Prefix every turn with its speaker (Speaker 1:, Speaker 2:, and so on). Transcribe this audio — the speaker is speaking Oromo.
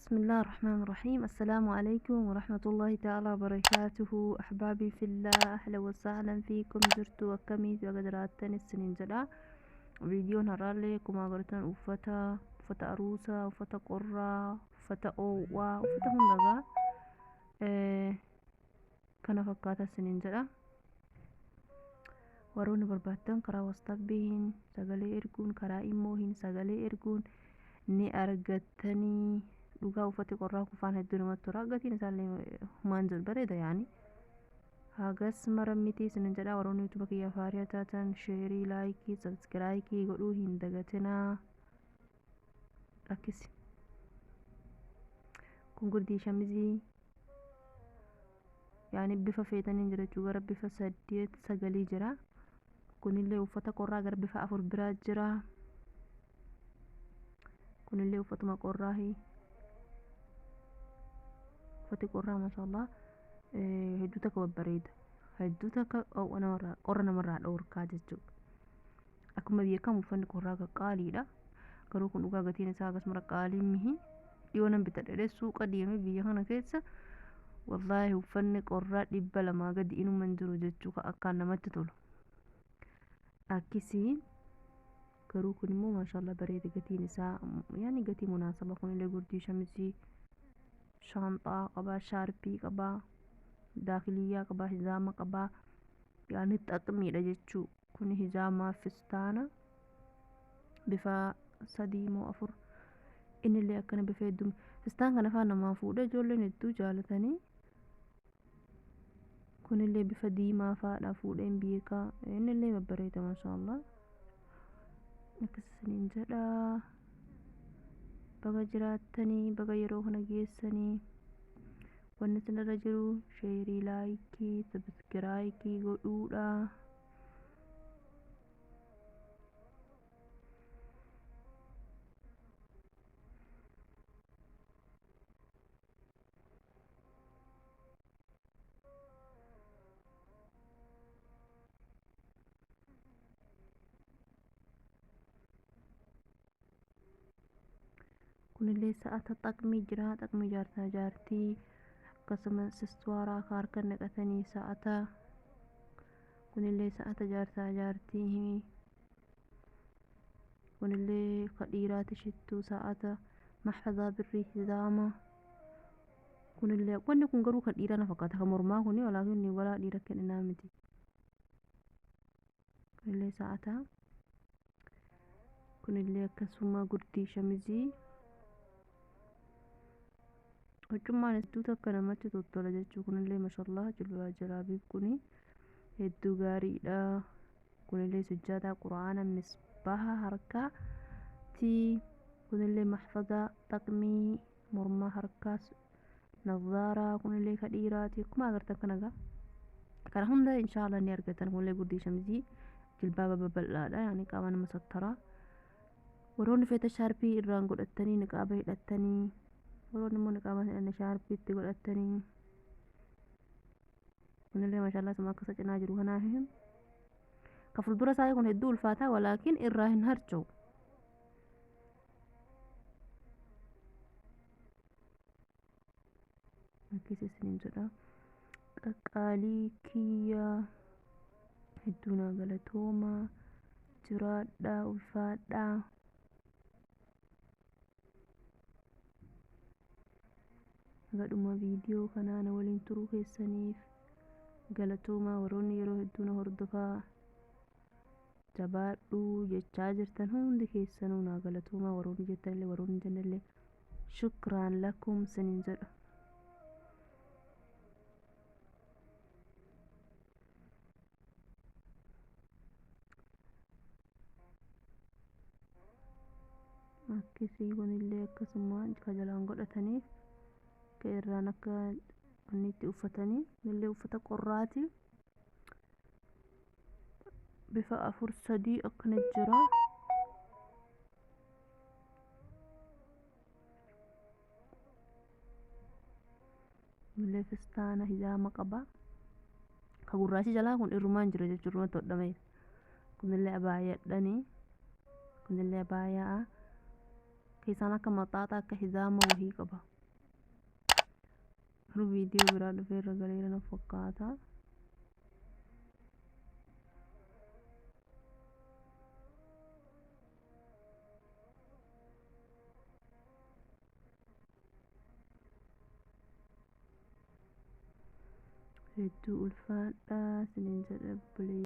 Speaker 1: بسم الله الرحمن الرحيم. السلام عليكم ورحمة الله تعالى وبركاته. أحبابي في الله، أهلا وسهلا فيكم. Jirtu akkamii baga jiraattan isiniin jedha. Viidiyoon har'aallee akkuma agartan uffata, uffata aruusaa, uffata qorraa, uffata oowwaa, uffata hundagaa kana fakkaata isiniin jedha. Warroonni barbaaddan karaa WhatsAppiin sagalee erguun, karaa imoohin sagalee erguun ni argattanii. Dhugaa uffati qorraa kufaan hedduu namatti tola. Gatiin isaallee maan jedhu bareeda, yaani hagas mara miti isinin jedha. Warroonni YouTube kiyyaaf haaraa taatan share, like, subscribe godhuu hin dagatinaa. Akkisi kun gurdii shamizii yaani bifa feetaniin jira jechuu, gara bifa 8 9 jira. Kunillee uffata qorraa gara bifa 4 biraa jira. Kunillee uffatuma qorraahi. Uffati qorraa mashallah hedduu takka babbareeda, hedduu takka namarraa qorra namarraa dhoorkaa jechuudha. Akkuma beekamu uffanni qorraa qaqqaaliidha, garuu kun dhugaa gatiin isaa akkasuma qaalii mihi. Dhiyoo nan bitadhe, suuqa deemee biyya kana keessa, wallaahi uffanni qorraa 200 gadi inuma hin jiru jechuu, akkaan namatti tolu akkisii. Garuu kun immoo maashaallah bareeda, gatiin isaa yaani gatii munaasaba. Kunillee gurdii shamizii shaanxaa qabaa, shaarpii qabaa, daakiliyyaa qabaa, hizaama qabaa, yaani xaqmiidha jechuu. Kun hizaamaa fistaana bifa 3 moo 4, innillee akkana bifa hedduu. Fistaan kana faan namaa fuudhe, ijoolleen hedduu jaalatanii. Kunillee bifa diimaa faadha fuudheen beekaa, innillee babbareeda maashaallah. Akkas isiniin jedha. Baga jiraattanii, baga yeroo kana geessanii. Wanni isinirra jiru share, like, subscribe godhuudha. Kunillee sa'ata xaqmii jira, xaqmii jaartaa jaartii, akkasumas sistuwaaraa ka harka naqatanii sa'ata. Kunillee sa'ata jaartaa jaartii. Kunillee ka dhiiraati, shittuu, sa'ata, maxfazaa, birrii, hizaama. Kunillee wanni kun garuu kan dhiiraa na fakkaata, kan mormaa kuni, walaakin walaa dhiira kenninaa miti. Kunillee sa'ata. Kunillee akkasuma gurdii shamizii. Huccummaan hedduu takka namatti tottola jechuu. Kunillee mashallah jilbaa jalaabiib kuni hedduu gaariidha. Kunillee sujjaadaa quraana misbaha harkaati. Kunillee maxfazaa xaqmii mormaa harkaas, nazaaraa. Kunillee ka dhiiraati. Akkuma agartan kana gaa kana hunda inshaallah ni argatan. Kunillee gurdii shamizii jilbaaba babal'aadha, yaani qaama nama sattaraa. Warroonni feeta shaarpii irraan godhatanii niqaaba hidhattanii, warroonni immoo niqaaba hidhanne shaarpiitti godhatanii. Kunillee maashaallah suma akkasa cinaa jiru kanaaf ka fuuldura isaa kun hedduu ulfaataa, walaakin irraa hin harca'u. Akkis isiniin jedha. Qaqqaalii kiyya hedduu naa galatooma, jiraadhaa, ulfaadhaa. Hagadhuma viidiyoo kanaa na waliin turuu keessaniif galatoomaa. Warroonni yeroo hedduu na hordofaa, jabaadhuu jechaa jirtan hundi keessanuu naa galatoomaa. Warroonni jettanillee, warroonni jennellee, shukraan lakum sinin jedha. Akkasii kunillee akkasuma ka jalaan godhataniif, ka irraan akka wanni itti uffatanii. Illee uffata qorraati, bifa 4 3 akkana jira. Illee fistaana hijaama qaba. Ka gurraachi jalaa kun irrumaan jira jechuudha, irrumatti hodhameera. Kunillee abaayaadhani. Kunillee abaayaa keessaan akka maxaaxaa, akka hizaama wahii qaba. Garuu viidiyoo biraa dhufee irra galeera na fakkaata. Hedduu ulfaadhaa isiniin jedha obboleeyyan.